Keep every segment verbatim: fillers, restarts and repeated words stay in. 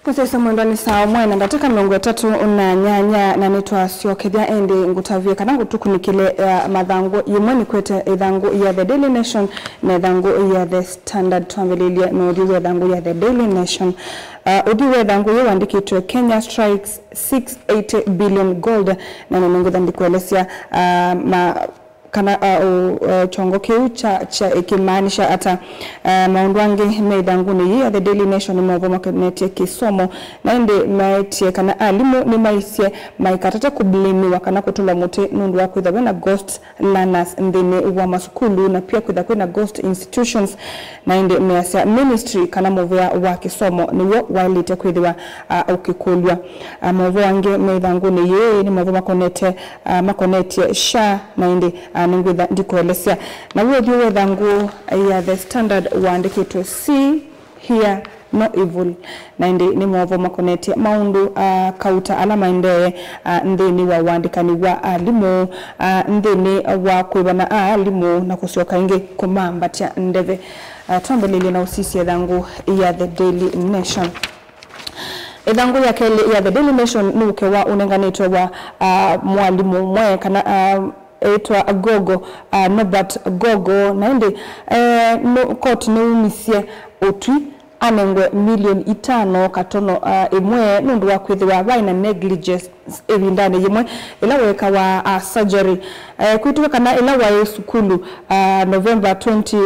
Mũsyaĩĩsya mwendwa, nĩ saa ũmwe na ndatĩka mĩongo ĩtatũ na nyanya, na nĩtwasyokethya ĩndĩ ngũtavye kana ngũtũkunĩkĩle ya mathangũ yĩmwe nĩkwete ĩthangũ ya The Daily Nation na ĩthangũ ya The Standard. Twambĩlĩlye na ũthyũ wa ĩthangũ ya The Daily Nation. Uh, ũthyũ wa ĩthangũ yĩu wandĩkĩtwe Kenya strikes six eighty billion gold, na nĩnengũtha ndikũelesya uh, ma kana uh, uh, kyongo kĩu kya, kya kĩmaanisha ata. Uh, maũndũ angĩ me ĩthangũnĩ yĩĩ ya The Daily Nation nĩ maũvoo makonetye kĩsomo, na ĩndĩ maetye kana alimũ nĩmaisye maikatate kũblamiwa kana kũtũlwa mũtĩ nũndũ wa kwĩthwa vena ghost learners nthĩnĩ wa masukulu, na pia kwĩthwa kwĩna ghost institutions, na ĩndĩ measya ministry kana mũvea wa kĩsomo nĩw'o waĩlĩte kwĩthĩwa uh, ũkĩkũlw'a. Uh, maũvoo angĩ me ĩthangũnĩ yĩĩ nĩ maũvoo makonete uh, makonetye SHA, na ĩndĩ uh, nĩngwĩtha ndikũelesya. Na wĩ ũthyũ wa ĩthangũ ya The Standard waandĩkĩtwe See Here No Evil, na ĩndĩ nĩ maũvoo makonetye maũndũ uh, kauta ala maendee uh, nthĩnĩ wa ũandĩkani wa alimũ uh, nthĩnĩ wa kwĩvana alimũ na kũsyoka ĩngĩ kũmambatya ndeve. Uh, twambĩlĩlye na ũsisya ĩthangũ ya The Daily Nation. Ĩthangũ ya kelĩ ya The Daily Nation nĩ ũkewa ũnenganĩtwe wa uh, mwalimũ ũmwe kana uh, ĩtwa Gogo, uh, Norbert Gogo, na ĩndĩ eh, no, koti nĩumisye ũtwi anengwe milioni itano katono uh, ĩmwe nũndũ wa kwĩthĩwa vaĩ na negligence ĩvindanĩ yĩmwe ĩla wekawa uh, surgery. Eh, kwĩtĩka kana ĩla waĩ sukulu uh, November twenty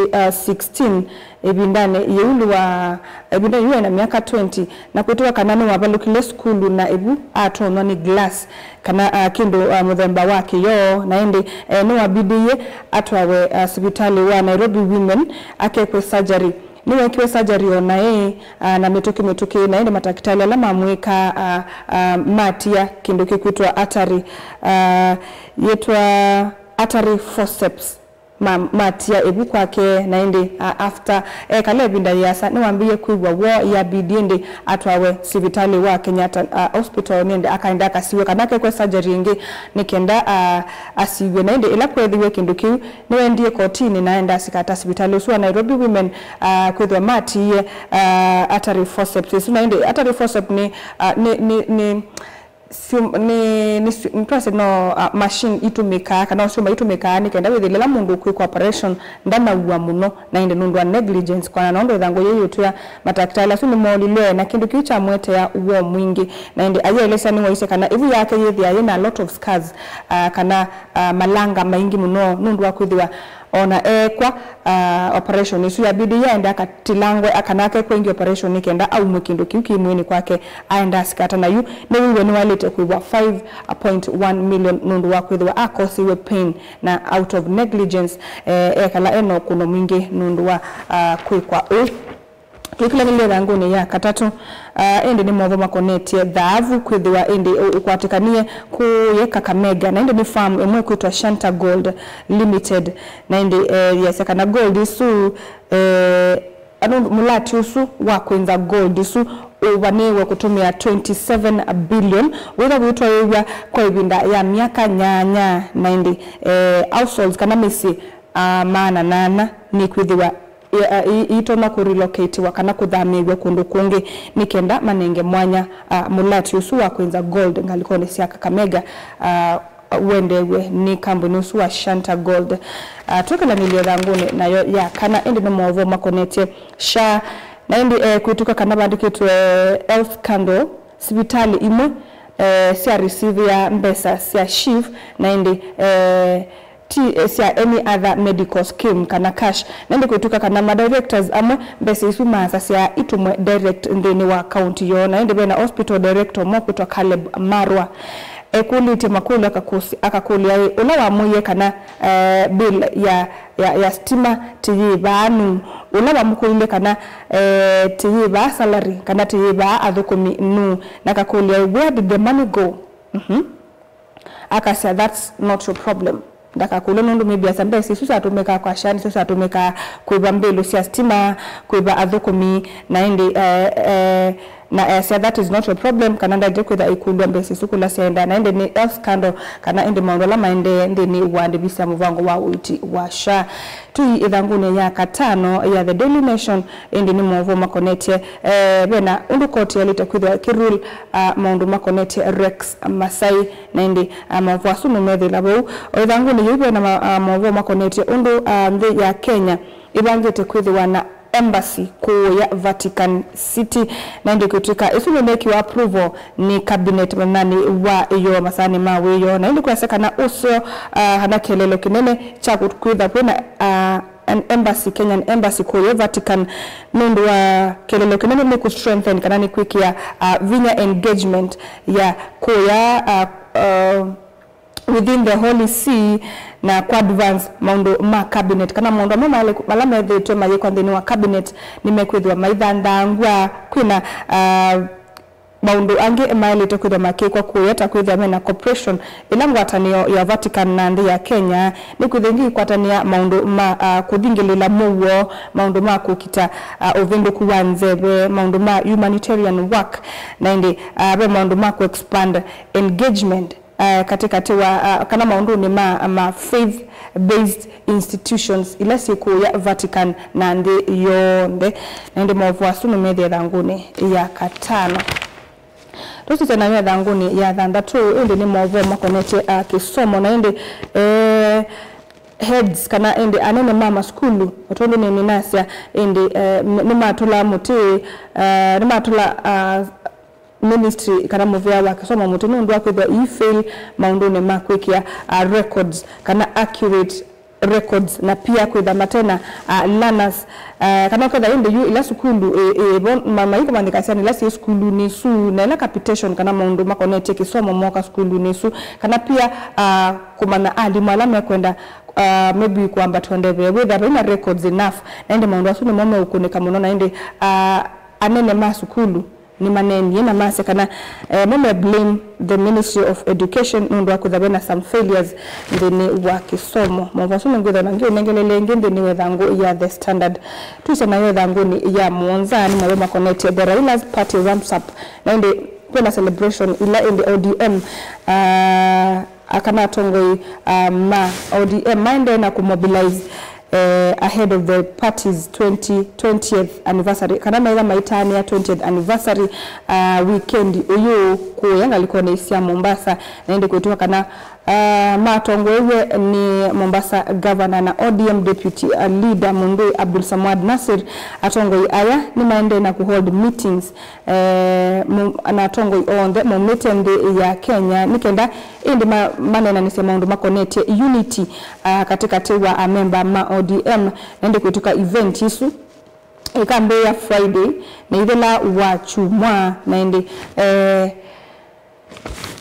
sixteen, ĩvindanĩ yĩu wa ĩvinda yĩu ena myaka twenty, na kwĩtĩwa kana nĩwavalũkile sukulu na ĩvu atonywa nĩ glass kana uh, kĩndũ uh, mũthemba wa kĩyoo, na ĩndĩ eh, nĩwabidĩie atwawe uh, sivitalĩ wa Nairobi Women akekwe surgery. Nĩwekiwe surgery o naĩ uh, na mĩtũkĩ mĩtũkĩ, na ĩndĩ matakĩtalĩ ala mamwĩka uh, uh, matia kĩndũ kĩkwĩtwa artery uh, yĩtwa artery forceps. Ma- matia ĩvu kwake, na ĩndĩ uh, after ekala ĩvinda yĩasa nĩwambĩie kwĩw'a woo, yabidi ĩndĩ atwawe sivitalĩ wa Kenyatta uh, Hospital nĩ ĩndĩ akaenda akasiw'e kana akekwe surgery ĩngĩ nĩ kenda uh, asiw'e. Na ĩndĩ ĩla kweethĩiwe kĩndũ kĩu nĩwaendie kotinĩ na aenda asikata sivitalĩ ũsu wa Nairobi Women uh, kwĩthĩwa matiie uh, artery forceps ĩsu. Na ĩndĩ artery forceps nĩ, uh, nĩ, nĩ, nĩ Syũm- nĩ, nĩ, sy- nĩtwasye no uh, machine itũmĩkaa kana syũma itũmĩkaa nĩ kenda wĩthĩle ĩla mũndũ ũkwĩkwa operation ndanaua mũno, na ĩndĩ nũndũ wa negligence. Kwana na ũndũ ĩthangũ yĩĩ yĩũtwĩa, matakĩtalĩ asu nĩmoolilwe na kĩndũ kĩu kyamũetea woo mwingĩ, na ĩndĩ ayaelesya nĩwaisye kana ĩvu yake yĩthĩa yĩna a lot of scars uh, kana uh, malanga maingĩ mũno nũndũ wa kwĩthĩwa Ona eekwa, uh, operation ĩsu yabidi yaende akatilangwe kana akekwe ĩngĩ operation nĩ kenda aumw'e kĩndũ kĩu kĩ mwĩĩnĩ kwake aenda asikata. Na yu nĩwĩw'e nĩwaĩlĩte kũĩvwa five point one million nũndũ wa kwĩthĩwa akosiwe pain na out of negligence, eh, ekala ena ũkũno mwingĩ nũndũ wa uh, kwĩkwa ũu. Twĩkĩlanĩlye ĩthangũnĩ ya katatũ, ah, ĩndĩ nĩ motho makonetye thaavu kwĩthĩwa ĩndĩ ũ- ũkwatĩkanie kũye Kakamega, na ĩndĩ nĩ farm ĩmwe ĩkwĩtwa Shanta Gold Limited, na ĩndĩ eh, yasya kana gold isu eh, anu mũlati ũsu wa kwĩnza gold isu ũvanĩĩwe kũtũmĩa twenty seven billion wĩla wĩtwaĩw'a kwa ĩvinda ya myaka nyanya, na ĩndĩ eh, households kana mĩsyĩ ah, maana nana nĩkwĩthĩwa i- a- i- iitonya kũrelocatiwa kana kũthamĩĩw'a kũndũ kũngĩ nĩ kenda manenge mwanya ah, mũlati ũsu wa kwĩnza gold ngalĩkonĩ sya Kakamega ah, wendeew'e nĩ kambuni ũsu wa Shanta Gold. Ah, twĩkĩlanĩlye ĩthangũnĩ nayo ya kana, ĩndĩ nĩ maũvoo makonetye SHA, na ĩndĩ eh, kwĩtũka kana vandĩkĩtwe health scandal, sivitalĩ imwe eh, sya receive ya mbesa sya SHIF, na ĩndĩ eh, ti eh, sya any other medical scheme kana cash. Na ĩndĩ kwĩtw'ĩka kana ma directors amwe mbesa isu maasasya itũmwe direct nthĩnĩ wa account yoo, na ĩndĩ vena hospital director ũmwe ũkwĩtwa Caleb Marwa ekũlĩtye makũlyo akakũs- akakũlya ĩ, ũla wamwĩie kana eh, bill ya, ya, ya stima tĩyĩvaa nũũ, ũla wamũkũlilye kana eh, tĩyĩvaa salary kana tĩyĩvaa athũkũmi nũũ, na akakũlya ĩ, where did the money go? Mhm. Akasya, that's not your problem. Ndakakũlwe nũndũ maybe asa mbesa isu syatũmĩkaa kwa SHA nĩsyo syatũmĩkaa kũĩva mbĩlũ sya stima, kũĩva athũkũmi, na ĩndĩ eh, eh, Na easya that is not a problem, kana ndaĩlĩte kwĩthĩwa ĩkũlw'a mbesa isu kũla syaendaa, na ĩndĩ nĩ health scandal, kana ĩndĩ maũndũ ala maendee nthĩnĩ wa ndĩvi sya mũvango wa ũiiti wa SHA. Tũi ĩthangũnĩ ya katano ya The Daily Nation, ĩndĩ nĩ maũvoo makonetye, eh, vena ũndũ koti yaĩlĩte kwĩthĩwa ĩkĩrule, ah, maũndũ makonetye Rex Masai, na ĩndĩ, ah, maũvoo asu nũmethĩla vau. O ĩthangũnĩ yĩu vena ma-, ah, maũvoo makonetye ũndũ, ah, nthĩ ya Kenya ĩvangĩte kwĩthĩwa na embassy kũũya Vatican City, na ĩndĩ kwĩtw'ĩka ĩsu nĩneekiwa approval nĩ cabinet mũthenyanĩ wa ĩyoo masaanĩ ma wĩoo, na ĩndĩ kwĩasya kana ũseo, ah, kana kĩeleelo kĩnene kya kwĩtha kwĩna, ah, an embassy, Kenyan embassy kũũya Vatican nũndũ wa kĩeleelo kĩnene nĩ kũ strengthen kana nĩ kwĩkĩa, ah, vinya engagement ya kũũya, ah, ah, within the Holy See na kũ advance maũndũ ma cabinet, kana maũndũ amwe maĩle-, ala methĩĩtwe mayĩkwa nthĩnĩ wa cabinet nĩmekwĩthĩwa maithanthangw'a. Kwĩna, ah, maũndũ angĩ maĩlĩte kwĩthĩwa makĩkwa kũũya, ta kwĩthĩwa mena cooperation, ĩla ngwatanĩo ya Vatican na nthĩ ya Kenya nĩkwĩthĩwa ĩngĩ ĩkwatanĩa maũndũ ma, ah, kũthingĩlĩĩla mũuo, maũndũ ma kũkita, ah, ũvĩndũku wa nzeve, maũndũ ma humanitarian work, na ĩndĩ, ah, ve maũndũ ma kũ expand engagement, eh, katĩkatĩ wa, ah, kana maũndũnĩ ma, ma faith-based institutions ila syĩ kũũya Vatican na nthĩ yonthe. Na ĩndĩ maũvoo asu nũmethĩe ĩthangũnĩ ya katano. Tũsisye nayo ĩthangũnĩ ya thanthatũ, ĩndĩ nĩ maũvoo makonetye, ah, kĩsomo, na ĩndĩ, eh, heads kana ĩndĩ anene ma masukulu, o tondũ nĩ, nĩnasya, ĩndĩ, eh, nĩ, nĩmatũla mũtĩ, eh, nĩmatũla, ah, ministry kana mũvĩa wa kĩsomo mũtĩ nũndũ wa kwĩthĩwa ii fail maũndũnĩ ma kwĩkĩa, ah, records kana accurate records, na pia kwĩtha matena, ah, learners, ah, kana ũketha ĩndĩ yu ila sukulu, ĩ, ĩ, vo, ma, maikũmanyĩka syana ila syĩ sukulunĩ isu, na ila capitation kana maũndũ makonetye kĩsomo moka sukulunĩ isu, kana pia, ah, kũmanya alimũ ala mekwenda, ah, maybe kwambatwa ndeve, wĩtha vaina records enough, na ĩndĩ maũndũ asu nĩmo meũkũnĩka mũno, na ĩndĩ, ah, anene ma sukulu nĩmaneenie na masya kana, eh, mo me blame the Ministry of Education nũndũ wa kwĩthwa vena some failures nthĩnĩ wa kĩsomo. Maũvoo asu nĩngwĩthwa na ngĩũnengelele ĩngĩ nthĩnĩ wa ĩthangũ ya The Standard. Twĩsĩ nayo ĩthangũnĩ ya mũonza nĩ maũvoo makonetye The Raila's Party Ramps Up, na ĩndĩ kwĩna celebration ila ĩndĩ O D M, ah, kana atongoi, ah, ma O D M maendee na kũmobilize, eh, ahead of the party's twenty, twentieth anniversary, kana metha maitaanĩa twentieth anniversary, ah, weekend ũyũ kũũya ngalĩkonĩ sya Mombasa, na ĩndĩ kwĩtw'ĩka kana, ah, matongoew'e nĩ Mombasa Governor na O D M Deputy, ah, Leader Mũndũi Abdul Samad Nasir. Atongoi aya nĩmaendee na kũhold meetings, eh, mu-, na atongoi onthe maumĩte nthĩ ya Kenya nĩ kenda ĩndĩ ma-, maneenanĩsye maũndũ makonetye unity, ah, katĩkatĩ wa amemba ma O D M, na ĩndĩ kwĩtw'ĩka event ĩsu ĩkambĩĩa Friday na ĩthela wa kyumwa, na ĩndĩ, eh,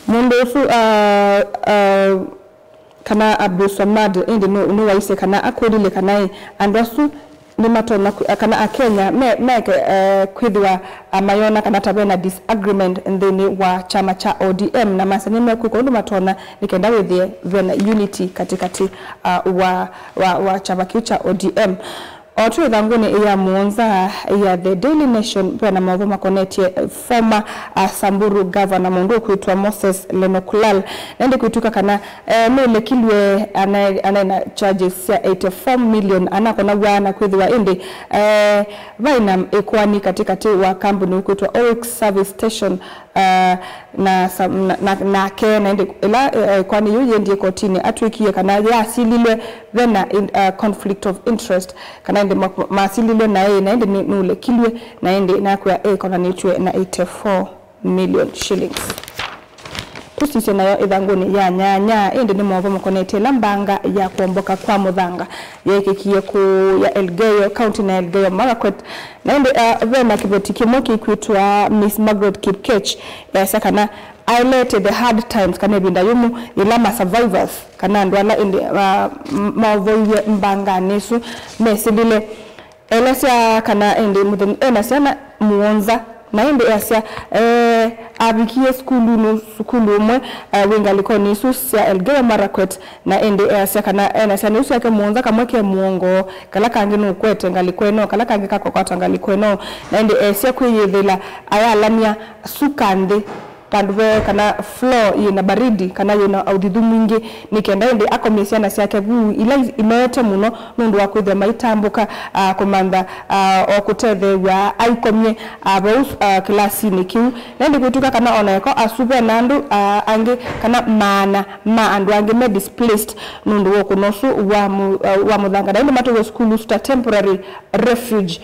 mũndũ ũsu, ah, ah, kana Abdul Samad ĩndĩ nũ-, nĩwaisye kana akũlilye kana ĩ, andũ asu nĩmatonya kwĩ-, kana Akenya me-, meke, eh, kwĩthĩwa, ah, mayona kana ta vena disagreement nthĩnĩ wa kyama kya O D M, na masya nĩmekwĩka ũndũ matonya nĩ kenda wĩthĩe vena unity katĩkatĩ, ah, wa, wa, wa kyama kĩu kya O D M. O tu ĩthangũnĩ ya mũonza ya The Daily Nation, vena maũvoo makonetye, eh, former, ah, Samburu governor, mũndũ ũkwĩtwa Moses Lenokulal. Na ĩndĩ kwĩtw'ĩka kana, eh, nũlekilw'e anae-, anaĩ na charges sya eighty-four million anakonaw'a na kwĩthĩwa ĩndĩ, eh, vaĩ na ĩkoani katĩkatĩ wa kambuni ũkwĩtwa Oryx Service Station, ah, na sa-, na, na, nake, na ĩndĩ ĩla, eh, ĩkoani yĩu yĩendie kotinĩ, atw'ĩkie kana yasililwe vena in-, ah, conflict of interest, kana ĩndĩ ma-, masililwe naĩ, na ĩndĩ nĩ-, nũlekilw'e, na ĩndĩ nakwĩa ĩkonanĩtw'e na eighty-four million shillings. Tũsisye nayo ĩthangũnĩ ya nyanya, ĩndĩ nĩ maũvoo makonetye ĩla mbanga ya kũomboka kwa mũthanga yeekĩkie kũũya Elgeyo County na Elgeyo Marakwet. Na ĩndĩ, ah, ve na kĩveti kĩmwe kĩkwĩtwa Miss Margaret Kipkech, easya kana aelete the hard times, kana ĩvinda yũmũ yĩla ma survivors, kana andũ ala ĩndĩ, ah, m-, maovoiw'e mbanganĩ ĩsu mesĩlile. Elesya kana ĩndĩ mũthenya ena syana mũonza, Na ĩndĩ easya, eh, avikie sukulunĩ, sukulu ũmwe, eh, wĩ ngalĩkonĩ isu sya Elgeyo Marakwet, na ĩndĩ easya kana ena syana isu syake mũonza, kamwe ke mũongo, kala kangĩ nũkwete ngalĩko ĩno, kala kangĩ kakokwata ngalĩko ĩno, na ĩndĩ easya kwĩyĩthĩla ayalany'a suka nthĩ, vandũ ve kana floor yĩna baridi kana yĩna ũthithu mwingĩ, nĩ kenda ĩndĩ akomye syana syake vu ila i-, inoete mũno nũndũ wa kwĩthĩa maitambũka, ah, kũmantha, ah, o kũtetheew'a aikomye, ah, vau, ah, kĩlasinĩ kĩu. Na ĩndĩ kwĩtw'ĩka kana o na eko asu ve na andũ, ah, angĩ kana maana ma andũ angĩ me displaced nũndũ wa ũkũna ũsu wa mũ-, ah, wa mũthanga, na ĩndĩ matwĩwe sukulu ũsu ta temporary refuge.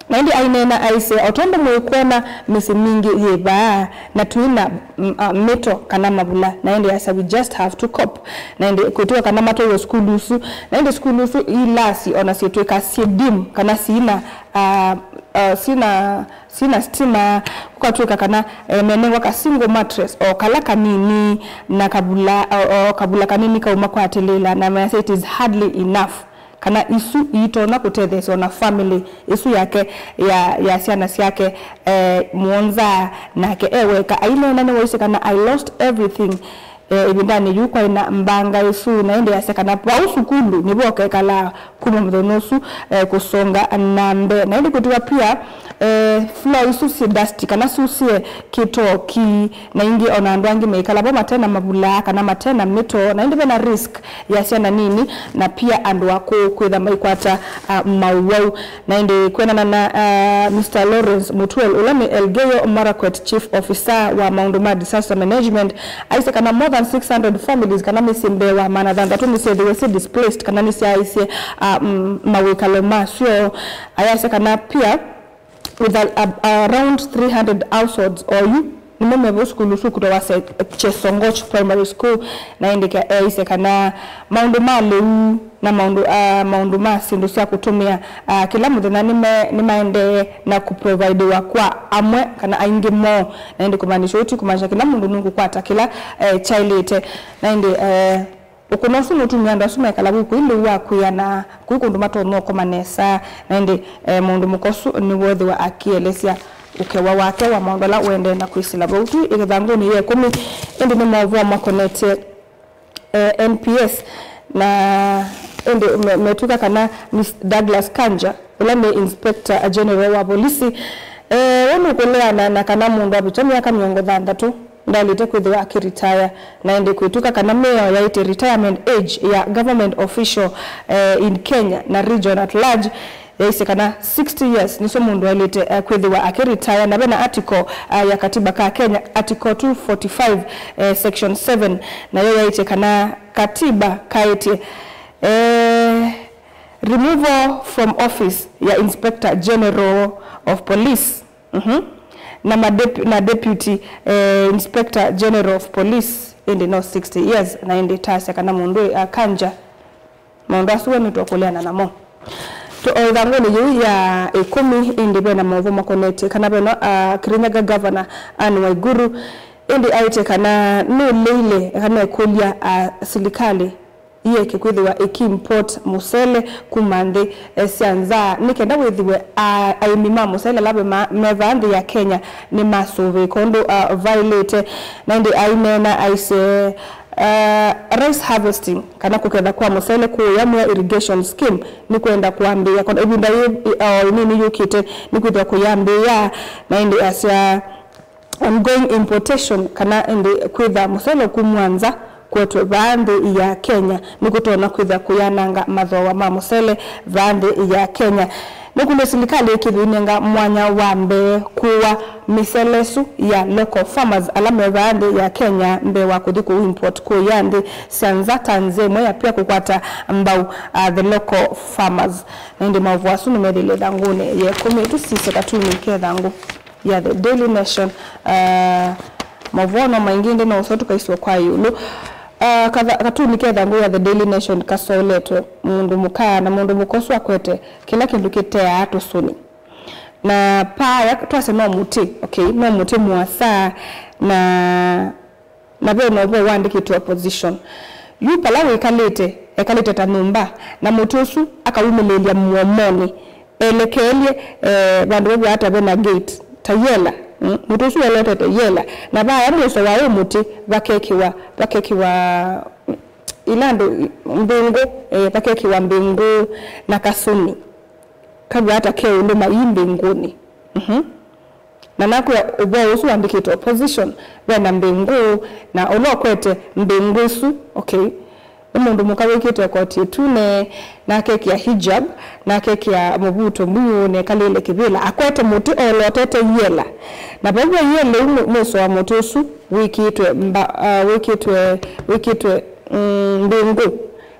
Na ĩndĩ aineena aisye, o tondũ mũikwona mĩsyĩ mingĩ yĩ vaa, na tũi na, mm, ah, mĩto kana mavula, na ĩndĩ asa, we just have to cope. Na ĩndĩ kwĩtw'ĩka kana matwaiwe sukulu ũsu, na ĩndĩ sukulu ũsu ilasi ona syĩtw'ĩka syĩ dim, kana sina, ah, ah, sina, sina stima, kũkatw'ĩka kana, eh, menengwa ka single mattress, o kala kanini, na kavula, o, o kavula kanini kauma kwa atilĩla, na measya it is hardly enough. Kana isu iitonya kũtetheesya ona family ĩsu yake ya, ya syana syake, eh, mũonza, nake e weka. Aineena nĩwaisye kana, "I lost everything," eh, ĩvindanĩ yu kwaĩ na mbanga ĩsu, na ĩndĩ asya kana vau sukulu nĩvo ũkekalaa kuma mũthenya ũsu, eh, kũsonga na mbee. Na ĩndĩ kwĩtw'ĩka pia, eh, floor isu syĩ dusty, kana syusĩe kĩtoki, na ingĩ ona andũ angĩ meikala vo mate na mavula kana mate na mĩto, na ĩndĩ ve na risk ya syana nini na pia andũ akũũ kwĩtha maikwata, ah, mauwau. Na ĩndĩ kwĩanana na, ah, Mister Lawrence Mutuel, ũla nĩ Elgeyo Marakwet Chief Officer wa maũndũ ma disaster management, aisye kana more than six hundred families, kana mĩsyĩ mbee wa maana thanthatũ, nĩsyethĩwe syĩ displaced kana nĩsyaaisye, ah, mm, mawĩkalo masyo. Ayasya kana pia with a, a, around three hundred households oyu nĩmo me vo sukulu ũsu ũkũtawa Se-, Chesongoch Primary School, na ĩndĩ ke-, eĩsye kana maũndũ ma lĩu na maũndũ, ah, maũndũ ma syĩndũ sya kũtũmĩa, ah, kĩla mũthenya nĩme-, nĩmaendee na kũprovidiwa kwa amwe kana aingĩ moo, na ĩndĩ kũmaanisha ũu ti kũmaanisha kĩla mũndũ nũkũkwata kĩla, eh, kyaĩlĩte, na ĩndĩ, eh, ũkũna ũsu nũtumie andũ asu mekala vu kũi lĩu wa kwĩana, kũi kũndũ matonya ũkoma nesa, na ĩndĩ, eh, mũndũ mũka ũsu nĩweethĩwa akĩelesya ũkewa wake wa maũndũ ala ũendee na kwĩsĩla vau. Tũ ĩkĩthangũnĩ ya ĩkũmi, ĩndĩ nĩ maũvoo makonetye, eh, N P S, na ĩndĩ me-, metw'ĩka kana Mister Douglas Kanja, ũla nĩ Inspector General wa Polisi, eh, we nũkũleana na kana mũndũ avĩtya myaka mĩongo thanthatũ ndaĩlĩte kwĩthĩwa akĩritaya, na ĩndĩ kwĩtw'ĩka kana mĩao yaĩtye retirement age ya government official, eh, in Kenya na region at large yaisye kana sixty years nĩsyo mũndũ aĩlĩte, eh, kwĩthĩwa akĩritaya, na vena article, ah, ya katiba ka Kenya, article two forty-five, eh, section seven, nayo yaĩtye kana katiba kaĩtye, eh, removal from office ya Inspector General of Police, mhm, na madep-, na Deputy, eh, Inspector General of Police, ĩndĩ no sixty years, na ĩndĩ tasya kana mũndũ ũyũ akanja maũndũ asu we nĩtũkũleana namo. Tũ-, o ĩthangũnĩ yĩu ya ĩkũmi, ĩndĩ vena maũvoo makonetye kana vena, ah, Kirinyaga Governor Anne Waiguru, ĩndĩ aĩtye kana nũleile kana ekũlya, ah, silikalĩ iyeke kwĩthĩwa ĩkiimport mũsele kuma nthĩ, eh, sya nza, nĩ kenda wĩthĩwe, ah, aĩmi ma mũsele ala ve ma-, me vaa nthĩ ya Kenya nĩmasũvĩĩka ũndũ, ah, vaĩlĩte. Na ĩndĩ aineena aisye, ah, rice harvesting kana kũketha kwa mũsele kũũya Mwea Irrigation Scheme nĩkwenda kũambĩĩa. Kona ĩvinda yĩ, ĩ-, o ĩnini yũkĩte nĩkwĩthĩwa kũyambĩĩa, na ĩndĩ asya ongoing importation, kana ĩndĩ kwĩtha mũsele kumw'a nza kũetwe vaa nthĩ ya Kenya, nĩkũtonya kwĩthĩa kũyananga mathooa ma mũsele vaa nthĩ ya Kenya. Nĩkũlye silikalĩ ĩkĩthĩwa ĩnenga mwanya wa mbee kũa mĩsele ĩsu ya local farmers ala me vaa nthĩ ya Kenya mbee wa kũthi kũ import kũya nthĩ sya nza ta nzĩa ĩmwe ya pia kũkwata mbau, uh, the local farmers. Na ĩndĩ maũvoo asu nĩmethĩile ĩthangũnĩ ya ĩkũmi. Tũsisye katuni ke ĩthangũ ya The Daily Nation. Uh, maũvoo no maingĩ ĩndĩ no ũseo tũkaiswa kwa ĩũlũ. Uh, katha-, katuni ke ĩthangũ ya The Daily Nation kasoletwe mũndũ mũka, na mũndũ mũka ũsu akwete kĩla kĩndũ kĩteaa tũsũni. Na paa ya, twasya no mũtĩ, okay, no mũtĩ mũasa, na na ve na ũvoo ũandĩkĩtwe opposition. Yu pala wĩkalĩte, ekalĩte ta nyũmba, na mũtĩ ũsu akaumĩlĩĩlya mũomonĩ, elekeelye, eh, vandũ ve vata ve na gate. ta yela, mm, mũtĩ ũsu wolotete yela, na vaya mũso wa ũ mũtĩ vakekĩwa, vakekĩwa, mm, ila andũ, mbĩngũ, eh, vakekĩwa mbĩngũ na kasũni kavwata ke ũlũma ii mbĩngũnĩ. Mhm. Na nakwĩa ũvoo ũsu wandĩkĩtwe opposition, ve na mbĩngũ, na ũla ũkwete mbĩngũ ĩsu, okay, nĩ mũndũ mũka wĩkĩte koti ĩtune, na akekĩa hijab, na akekĩa mũvuto mwiũ, na ekalĩle kĩvĩla, akwete mũtĩ olotete yela. Na vau ve yela ĩu mũ-, mũso wa mũtĩ ũsu wĩkĩtwe mba-, ah, wĩkĩtwe, wĩkĩtwe, mm, mbĩngũ,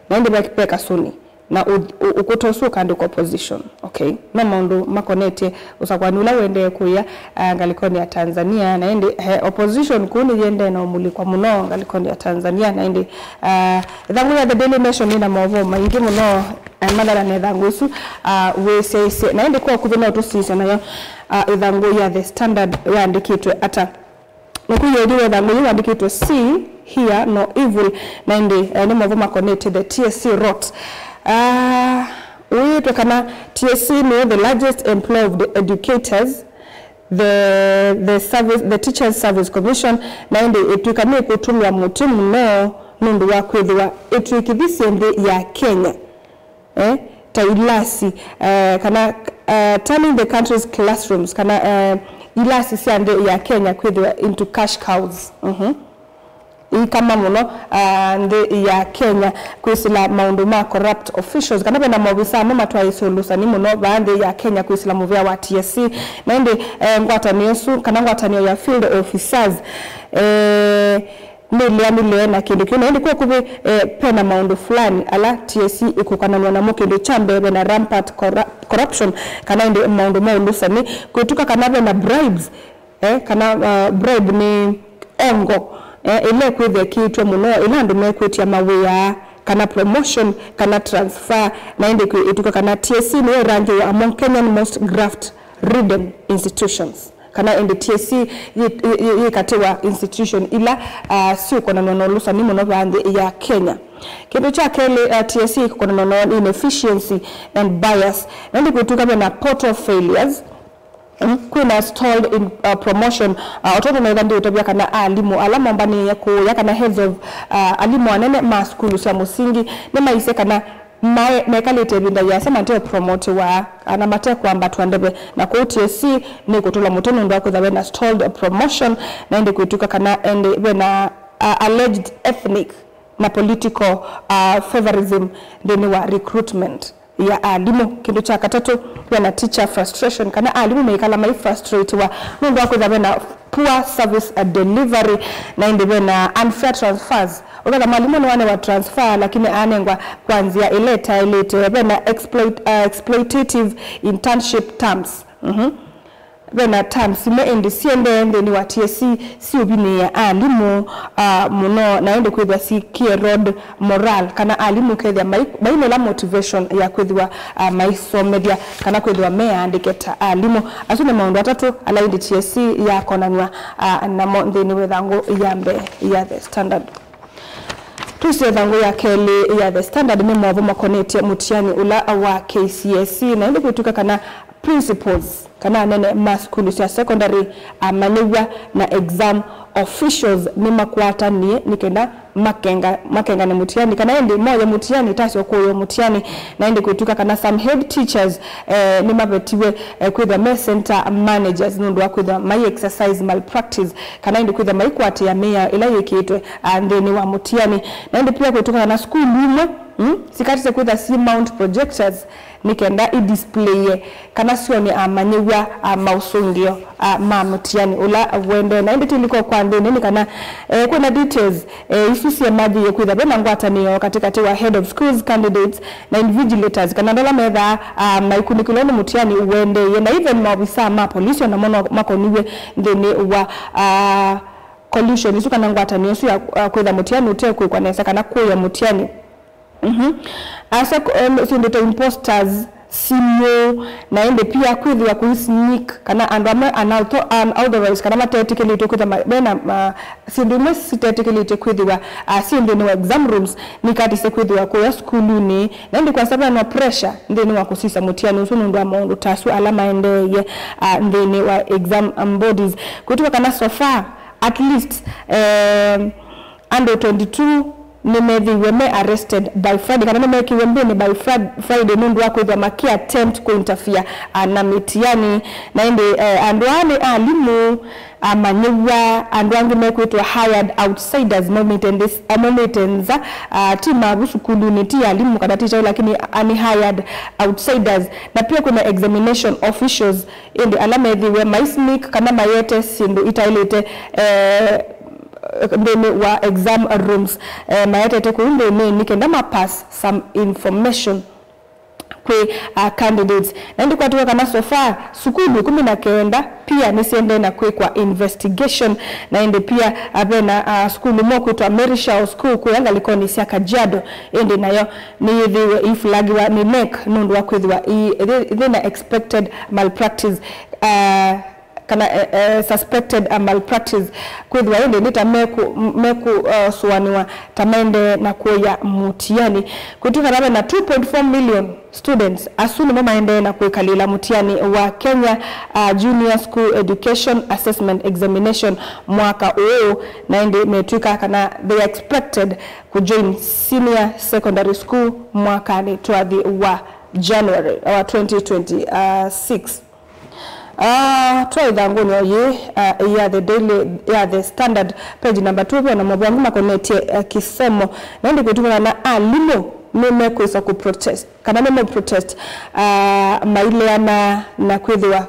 na ĩndĩ ve, ve kasũni. Na ũ-, ũ-, ũkũta ũsu ũkaandĩkwa opposition. Okay. No maũndũ makonetye ũsakũani ũla ũendee kũya, ah, ngalĩkonĩ ya Tanzania, na ĩndĩ he opposition kũu nĩyĩendee na ũmulĩkwa mũno ngalĩkonĩ ya Tanzania, na ĩndĩ, ah, ĩthangũ ya The Daily Nation yĩna maũvoo maingĩ mũno, ah, mathana na ĩthangũ ĩsu, ah, wĩsyaisye. Na ĩndĩ kwa ũkuvĩ no tũsisya nayo, ah, ĩthangũ ya The Standard yandĩkĩtwe ata. Nũkũ yĩũthi wetha ngũyũ wandĩkĩtwe "See, hear no evil," na ĩndĩ, eh, nĩ maũvoo makonetye the T S C rot. Ah, wĩĩtwe kana T S C nĩyo the largest employer of the educators, the, the service, the Teachers Service Commission, na ĩndĩ ĩtw'ĩka nĩkũtũlwa mũtĩ mũno nũndũ wa kwĩthĩwa ĩtw'ĩkĩthisye nthĩ ya Kenya, eh, ta ilasi, eh, kana, eh, turning the country's classrooms, kana, eh, ilasi sya nthĩ ya Kenya kwĩthĩwa into cash cows. Mhm. Ikama mũno, ah, nthĩ ya Kenya kwĩsĩla maũndũ ma corrupt officials, kana vena maovisaa amwe matwaĩĩsye ũlũsani mũno vaa nthĩ ya Kenya kwĩsĩla mũvea wa T S C. Na ĩndĩ, eh, ngwatanĩo ĩsu, kana ngwatanĩo ya field officers, eh, nĩleanile na kĩndũ kĩu. Na ĩndĩ kwa ũkuvĩ, eh, vena maũndũ fulani ala T S C ĩkũkananw'a namo. Kĩndũ kya mbee, vena rampant corru-, corruption, kana ĩndĩ maũndũ ma ũlũsani, kwĩtw'ĩka kana vena bribes, eh, kana, uh, bribe nĩ ongo, eh, ĩla ĩkwĩthĩa ĩkĩĩtw'e mũno ĩla andũ mekwĩtya mawĩa, kana promotion, kana transfer, na ĩndĩ kwĩ-, ĩtw'ĩka kana T S C nĩyo ĩrangĩwe among Kenyan most graft-ridden institutions, kana ĩndĩ T S C yĩ, yĩ, yĩ, yĩ katĩ wa institution ila, ah, syĩkonanwa na ũlũsani mũno vaa nthĩ ya Kenya. Kĩndũ kya kelĩ, ah, T S C ĩkonanwa na inefficiency and bias, na ĩndĩ kwĩtw'ĩka vena portal failures, mm, kwĩna stalled in, uh, promotion, uh, ũtoto naitha ndiũtavya kana alimũ ala mombanĩĩe kũũya kana heads of, uh, alimũ anene ma sukulu sya mũsingi nĩmaisye kana mae-, mekalĩte ĩvinda yĩasa mateũpromotiwa kana matekwambatwa ndeve, na kwoou T S C nĩkũtũlwa mũtĩ nũndũ wa kwĩtha vena stalled promotion, na ĩndĩ kwĩtw'ĩka kana ĩndĩ vena, uh, alleged ethnic na political, uh, favorism nthĩnĩ wa recruitment ya alimũ. Kĩndũ kya katatũ, vena teacher frustration, kana alimũ meikala mai frustratiwa nũndũ wa kwĩtha vena poor service, uh, delivery, na ĩndĩ vena unfair transfers. Ũketha mwalimũ nĩwanewa transfer, lakini anengwa kwa nzĩa ĩla ĩtaĩlĩte. Vena exploit-, uh, exploitative internship terms. Mhm. Vena terms imwe ĩndĩ siendee nthĩnĩ wa T S C siũvinĩĩa alimũ, ah, mũno, na ĩndĩ kwĩthwa sikĩerode morale, kana alimũ kethĩa mai-, mainela motivation ya kwĩthĩwa, ah, maisomethya kana kwĩthĩwa meandĩke ta alimũ. Asu nĩ maũndũ atatũ ala ĩndĩ T S C yakonanw'a, ah, namo nthĩnĩ wa ĩthangũ ya mbee ya The Standard. Twĩsĩ ĩthangũ ya kelĩ ya The Standard nĩ maũvoo makonetye mũtiani ũla wa K C S E, na ĩndĩ kwĩtw'ĩka kana principals kana anene ma sukulu sya secondary, amanyĩw'a na exam officials nĩmakwatanĩe nĩ kenda makenga-, makengane mũtiani, kana ĩndĩ moye mũtiani, tasyo kũũya mũtiani, na ĩndĩ kwĩtw'ĩka kana some head teachers, eh, nĩmavetiwe, eh, kwĩthwa me center managers nũndũ wa kwĩthwa mai exercise malpractice, kana ĩndĩ kwĩthwa maikwatĩa mĩao ĩla yĩkĩĩtwe, ah, nthĩnĩ wa mũtiani. Na ĩndĩ pia kwĩtw'ĩka kana sukulu imwe, mm, sikatĩte kwĩthwa si mount projectors nĩ kenda i displaye kana syone amanyĩw'a, ah, maũsũngĩo, ah, ma mũtiani ũla ũendee. Na ĩndĩ tũliko kwa nthĩnĩ nĩ kana, eh, kwĩna details, eh, isu syemathĩĩe kwĩthwa vena ngwatanĩo katĩkatĩ wa head of schools candidates na invigilators, kana andũ ala methaa, ah, maikunĩkĩlwa nĩ mũtiani ũendeeye, na even maovisaa ma polisi o namo no makoniw'e nthĩnĩ wa, ah, collusion isu kana ngwatanĩo isu ya, ah, kwĩtha mũtiani ũtekwĩkwa nesa kana kũya mũtiani. Mhm. Asa, em, syĩndũ ta imposters, simũ, na ĩndĩ pia kwĩthĩwa kũi sneak, kana andũ amwe unauthor-, unauthorized, kana matetĩkĩlĩtwe kwĩthwa ma-, mena ma-, syĩndũ imwe sitetĩkĩlĩtwe kwĩthĩwa, ah, syĩ nthĩnĩ wa exam rooms, nikatisye kwĩthĩwa kũya sukulunĩ, na ĩndĩ kwasa venwa pressure nthĩnĩ wa kũsisya mũtiani ũsu nũndũ wa maũndũ ta asu ala maendeeie, ah, nthĩnĩ wa exam, um, bodies. Kwĩtw'a kana so far, at least, eh, andũ twenty-two nĩmethĩiwe me arrested by Friday, kana nĩmekiwe mbĩnĩ by Fri-, Friday nũndũ wa kwĩthwa maki attempt kũinterfere, ah, na mĩtiani. Na ĩndĩ, eh, andũ aa nĩ alimũ, amanyĩw'a, andũ angĩ mekwĩtwa hired outsiders maumĩte nthĩ, ah, maumĩte nza, ah, ti mavu sukulunĩ, ti alimũ kana ti kyaũ, lakini, ah, nĩ hired outsiders. Na pia kwĩna examination officials, ĩndĩ ala methĩiwe mai sneak kana mayete syĩndũ itaĩlĩte, eh, nthĩnĩ wa exam rooms, eh, mayetete kũu nthĩnĩ nĩ kenda ma pass some information kwĩ, ah, candidates. Na ĩndĩ kwatw'ĩka kana so far sukulu ĩkũmi na kenda pia nĩsiendee na kwĩkwa investigation, na ĩndĩ pia, ah, vena, ah, sukulu ĩmwe kwĩtwa Mary Shao School kũya ngalĩkonĩ sya Kajiado, ĩndĩ nayo nĩyĩthĩiwe ĩifulagiwa nĩ NEC nũndũ wa kwĩthĩwa ĩ-, ĩ-, ĩthĩna expected malpractice. Ah, kana, eh, eh, suspected, uh, malpractice, kwĩthĩwa ĩndĩ nĩ ta meku-, meku, uh, sũanĩwa ta maendee na kũya mũtiani. Kwĩtw'ĩka kana ve na two point four million students asu nĩmo maendee na kwĩkalĩla mũtiani wa Kenya, uh, Junior School Education Assessment Examination mwaka ũũ, na ĩndĩ metw'ĩka kana they are expected kũjoin senior secondary school mwakanĩ twathi wa January wa twenty twenty-six. Ah, twa ĩthangũnĩ o yĩĩ, ah, ya The Daily, ya The Standard, page number two, ve na mavũa angĩ makonetye, eh, kĩsomo. Na ĩndĩ kwĩtw'ĩka kana alimũ nĩmekwĩsa kũ protest, kana nĩme protest, ah, maileana na kwĩthĩwa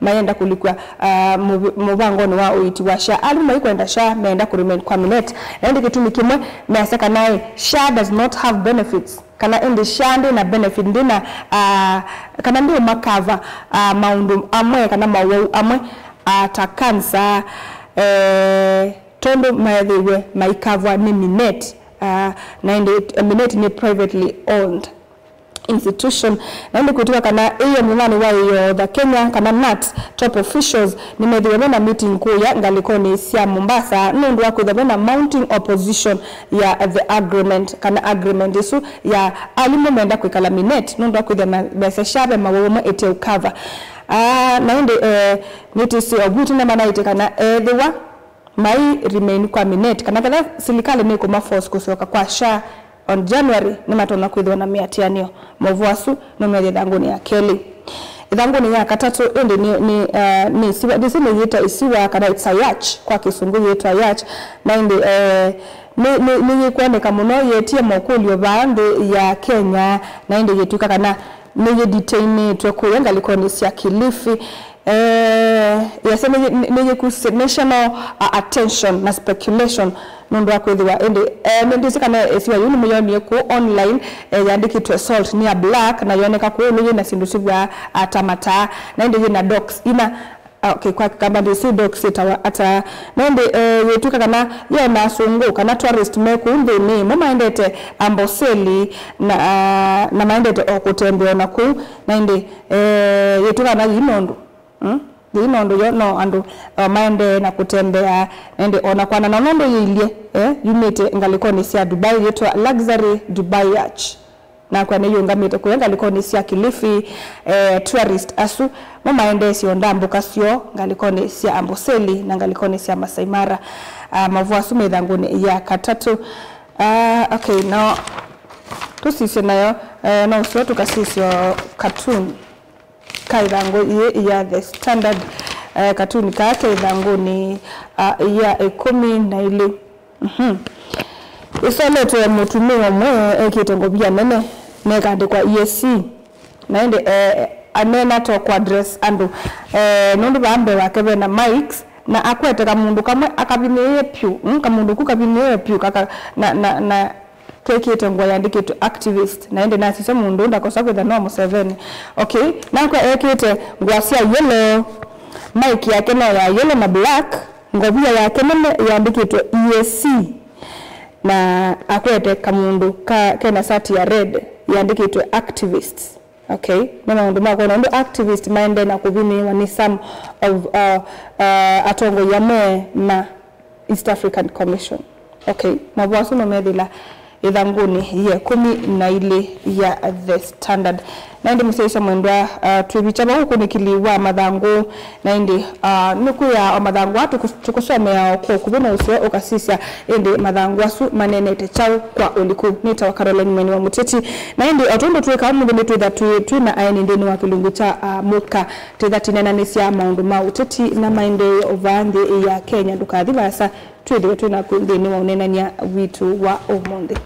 mayenda kũlikw'a, ah, mũv-, mũvangonĩ wa ũiiti wa SHA. Alimũ maikwenda SHA, meenda kũ remain kwa Minet. Na ĩndĩ kĩtumi kĩmwe measya kana, eh, SHA does not have benefits. Kana ĩndĩ SHA ndĩ na benefit, ndĩ na, ah, kana ndĩ ũmakava, ah, maũndũ amwe kana mawau amwe, ah, ta cancer, eh, tondũ maethĩiwe maikavwa nĩ Minet, ah, na ĩndĩ, eh, Minet nĩ privately owned institution. Na ĩndĩ kwĩtw'ĩka kana ĩĩ mũnyanĩ wa ĩyoo, the Kenya kana nat top officials nĩmethĩiwe mena meeting kũya ngalĩkonĩ sya Mombasa nũndũ wa kwĩthwa mena mounting opposition ya the agreement, kana agreement ĩsu ya alimũ menda kwĩkala Minet nũndũ wa kwĩthĩa me-, mesa SHA ve mawau amwe ĩte ũkava. Ah, na ĩndĩ, eh, nĩtĩsĩ o vu ĩtina manaĩtye kana ethĩwa mai remain kwa Minet, kana ketha silikalĩ nĩkũma force kũsyoka kwa SHA on January, nĩmatonya kwĩthĩwa na mĩatĩanĩo. Maũvoo asu nũmethĩa ĩthangũnĩ ya kelĩ. Ĩthangũnĩ ya katatũ ĩndĩ nĩ, nĩ, eh, nĩ ĩsiwa, ndĩsĩ nĩyĩta ĩsiwa kana it's a yacht, kwa Kĩsũngũ yĩtwa yacht, na ĩndĩ, eh, nĩ, nĩ, nĩyĩkwoneka mũno yetie mokũlyo vaa nthĩ ya Kenya, na ĩndĩ yĩtw'ĩka kana nĩyĩdetainĩtwe kũya ngalĩkonĩ sya Kilifi. Eh, yasya nĩyĩ-, nĩ-, nĩyĩkusye national, uh, attention na speculation nũndũ wa kwĩthĩwa ĩndĩ, eh, nĩ-, ndĩsĩ kana ĩsiwa yĩu nĩmũyonie kũũ online, eh, yandĩkĩtwe salt near black, na yoneka kũũ nĩyĩ na syĩndũ syĩthĩwa, ah, ta mataa, na ĩndĩ yĩ na docks ina. Ah, okay, kwa Kĩkamba ndĩsĩ docks syĩtawa ata. Na ĩndĩ, eh, yĩtw'ĩka kana yĩ na asũngũ kana tourist me kũu nthĩnĩ, mo maendete Amboseli na, ah, na maendete o kũtembea o na kũu. Na ĩndĩ, eh, yĩtw'ĩka kana yĩ nũndũ, mm? Yĩ nũndũ yo no andũ, ah, maendee na kũtembea, na ĩndĩ o na kwanana nũndũ yĩilye, eh, yumĩte ngalĩkonĩ sya Dubai yĩtwa Luxury Dubai Yacht. Nakwa nĩyĩũngamĩte kũya ngalĩkonĩ sya Kilifi, eh, tourist asu mo maendeesye o ndambũka syoo ngalĩkonĩ sya Amboseli na ngalĩkonĩ sya Masai Mara. Ah, maũvoo asu me ĩthangũnĩ ya katatũ. Ah, okay, no tũsisye nayo, eh, no ũseo tũkasisya o cartoon ka ĩthangũ yĩĩ ya The Standard, eh, cartoon kaa ke ĩthangũnĩ, ah, ya ĩkũmi na ilĩ. Mhm. Ĩsoletwe mũtumĩa ũmwe ekĩte ngovia nene na ĩkaandĩkwa E A C. Na ĩndĩ, eh, aneena to kũ address andũ. Eh, nũndũ vaa mbee wake ve na mics, na akwete kamũndũ kamwe akavinĩĩe pyũ, mm, kamũndũ ku kavinĩĩe pyũ, kaka, na, na, na kekĩĩte ngũa yandĩkĩtwe activist, na ĩndĩ nasisya mũndũ ndakosa kwĩtha no Museveni. Okay, nakwa ekĩĩte ngũa sya yellow, mic yake no ya yellow na black, ngovia yake nene yandĩkĩtwe E A C, na akwete kamũndũ ka, kena sati ya red yandĩkĩtwe activists. Okay, nĩ maũndũ ma kwona ũndũ activist maendee na kũvinyĩĩwa nĩ some of uh, uh, atongoi amwe ma East African Commission. Okay, mavũa asu mamethĩla ĩthangũnĩ ya ĩkũmi na ilĩ ya The Standard. Na ĩndĩ mũsyaĩĩsya mwendwa, uh, twĩvikya vau ũkunĩkĩli wa mathangũ, na ĩndĩ uh, nĩkwĩa o mathangũ aa tũkũ- tũkũsomea o kwa ũkuvĩ na ũseo ũkasisya ĩndĩ mathangũ asu maneenete kyaũ kwa ũliku. Nĩtawa Caroline Mweni wa Mũteti, na ĩndĩ o tondũ twĩkaa ũmũnthĩ nĩtwĩtha twĩ, twĩ na aeni nthĩnĩ wa kĩlungu kya uh, Mũka. Tĩtha tũneenanĩsya maũndũ ma ũteti na maendeeo vaa nthĩ ya Kenya. Ndũkathi vaasa, twĩthĩwe twĩ naku nthĩnĩ wa ũneenany'a witũ wa ũmũnthĩ.